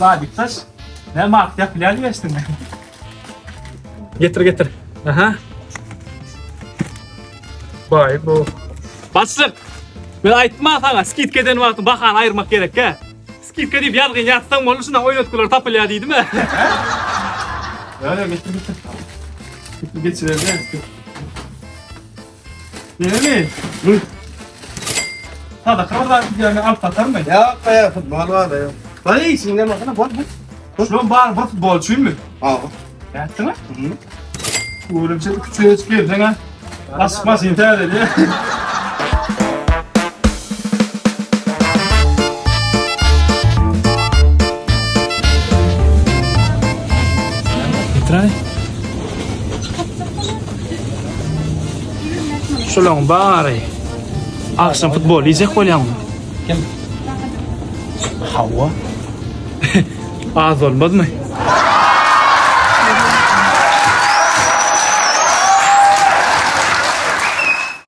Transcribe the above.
Ladikdaş. Ne mark ýapylýar diýeşdiň. Getir getir. Aha. Baý bu. Başlyk. Men aýtdym ha saňa skidka eden wagtyň bahany aýyrmak gerek he. Skidka diýip ýazgyn ýazsaň boldy şunda oýnatgylar tapylýar diýdim he. Ýa getir getir. Getir geçirelim. Nemi? Sadaka bir zat diýýän alyp satarmy? Ýok, ýa futbol bar ýa. Baý, içinden baksana, bol bu. Şular bar bir futbol üçinmi? Hawa. Nätdiňmi? Görümçe küçüğe çık gelseň ha. Açyk maşyn täzeli. Getiräý. Şulaň bary. Akşam futbol diýjek bolýaňmy? Kim? Hawa. Az bolmazmy?